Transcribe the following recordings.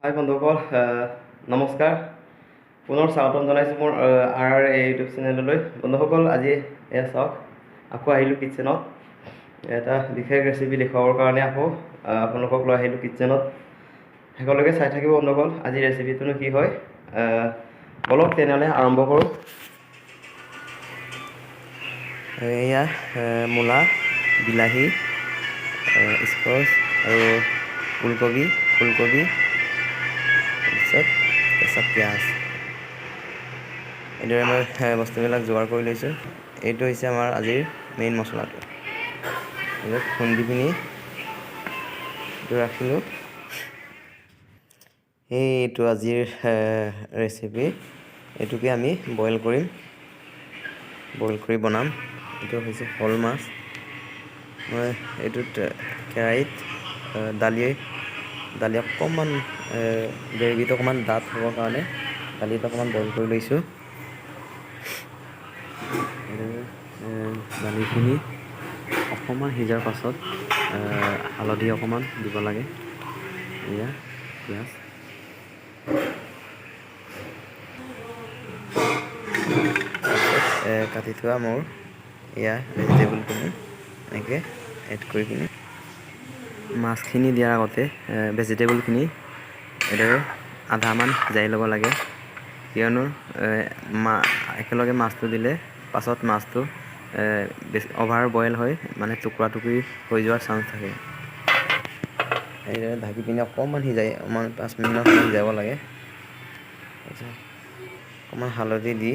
হাই বন্ধুসকল, নমস্কাৰ। পুনৰ স্বাগতম জনাইছোঁ মোৰ আৰ আৰ এ ইউটিউব চেনেললৈ। বন্ধুসকল, আজি এয়া চাওক, আকৌ আহিলোঁ কিটচেনত এটা বিশেষ ৰেচিপি দেখুৱাবৰ কাৰণে। আকৌ আপোনালোকক লৈ আহিলোঁ কিটচেনত। শেষলৈকে চাই থাকিব বন্ধুসকল, আজি ৰেচিপিটোনো কি হয়। ব'লক তেনেহ'লে আৰম্ভ কৰোঁ। এয়া মূলা, বিলাহী, স্কচ আৰু ওলকবি, ফুলকবি, তাৰপিছত কেঁচা পিঁয়াজ, এইদৰে মই বস্তুবিলাক যোগাৰ কৰি লৈছোঁ। এইটো হৈছে আমাৰ আজিৰ মেইন মছলাটো। এইটো খুন্দি পিনি এইটো ৰাখিলোঁ। এইটো আজিৰ ৰেচিপি। এইটোকে আমি বইল কৰিম, বইল কৰি বনাম। এইটো হৈছে শ'ল মাছ। মই এইটোত কেৰাহীত দালি দালি অকণমান, গ্ৰেভিটো অকণমান ডাঠ হ'বৰ কাৰণে দালিটো অকণমান বইল কৰি লৈছোঁ। দালিখিনি অকণমান সিজাৰ পাছত হালধি অকণমান দিব লাগে। এয়া পিঁয়াজ, কাটি থোৱা মোৰ এয়া ভেজিটেবলখিনি এনেকৈ এড কৰি পিনি মাছখিনি দিয়াৰ আগতে ভেজিটেবলখিনি এইদৰে আধামান সিজাই ল'ব লাগে, কিয়নো একেলগে মাছটো দিলে পাছত মাছটো বেছি অভাৰ বইল হৈ মানে টুকুৰা টুকুৰি হৈ যোৱাৰ চান্স থাকে। এইদৰে ঢাকি পিনি অকণমান সিজাই অকণমান 5 মিনিটমান সময় সিজাব লাগে। তাৰপিছত অকণমান হালধি দি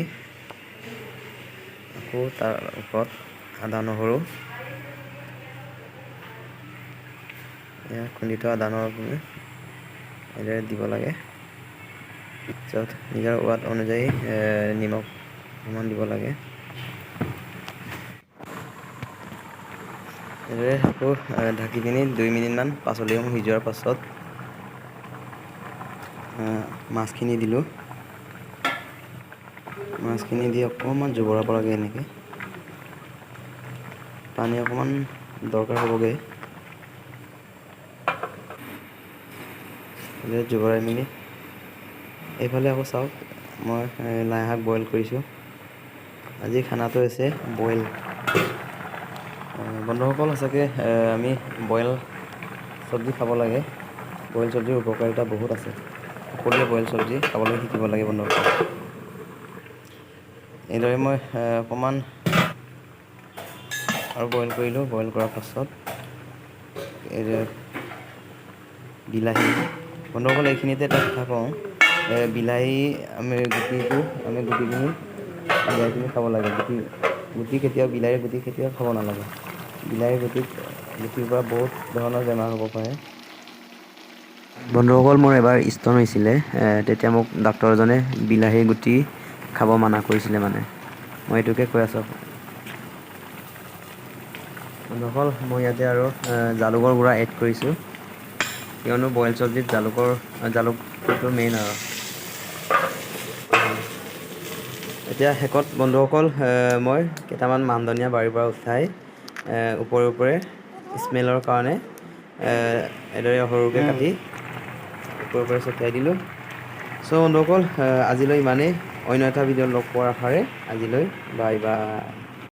আকৌ তাৰ ওপৰত আদা নহৰু, এয়া খুন্দি থোৱা আদা নহৰুখিনি এইদৰে দিব লাগে। তাৰপিছত নিজৰ সোৱাদ অনুযায়ী নিমখ অকণমান দিব লাগে। এইদৰে আকৌ ঢাকি পিনি 2 মিনিটমান পাচলিসমূহ সিজোৱাৰ পাছত মাছখিনি দিলোঁ। মাছখিনি দি অকণমান জোবৰাব লাগে এনেকৈ। পানী অকণমান দৰকাৰ হ'বগৈ। জোবৰাই মেলি এইফালে আকৌ চাওক, মই লাই শাক বইল কৰিছোঁ। আজি খানাটো হৈছে বইল। বন্ধুসকল, সঁচাকৈ আমি বইল চব্জি খাব লাগে। বইল চব্জিৰ উপকাৰিতা বহুত আছে। সকলোৱে বইল চব্জি খাবলৈ শিকিব লাগে বন্ধুসকল। এইদৰে মই অকণমান আৰু বইল কৰিলোঁ। বইল কৰাৰ পাছত এইদৰে বিলাহী। বন্ধুসকল, এইখিনিতে এটা কথা কওঁ, বিলাহী আমি গুটিটো, আমি গুটিখিনি উলিয়াই পিনি খাব লাগে। গুটি গুটি কেতিয়াও, বিলাহীৰ গুটি কেতিয়াও খাব নালাগে। বিলাহীৰ গুটিৰ পৰা বহুত ধৰণৰ বেমাৰ হ'ব পাৰে। বন্ধুসকল, মোৰ এবাৰ ষ্ট'ন হৈছিলে, তেতিয়া মোক ডাক্তৰজনে বিলাহীৰ গুটি খাব মানা কৰিছিলে। মানে মই এইটোকে কৈ আছোঁ। বন্ধুসকল, মই ইয়াতে আৰু জালুকৰ গুড়া এড কৰিছোঁ, কিয়নো বইল চব্জিত জালুকটো মেইন। আৰু এতিয়া শেষত বন্ধুসকল, মই কেইটামান মান ধনিয়া বাৰীৰ পৰা উঠাই ওপৰে ওপৰে স্মেলৰ কাৰণে এইদৰে সৰুকৈ কাটি ওপৰে ওপৰে ছটিয়াই দিলোঁ। চ' বন্ধুসকল, আজিলৈ ইমানেই। অন্য এটা ভিডিঅ'ত লগ পোৱাৰ আশাৰে আজিলৈ বাই বাই।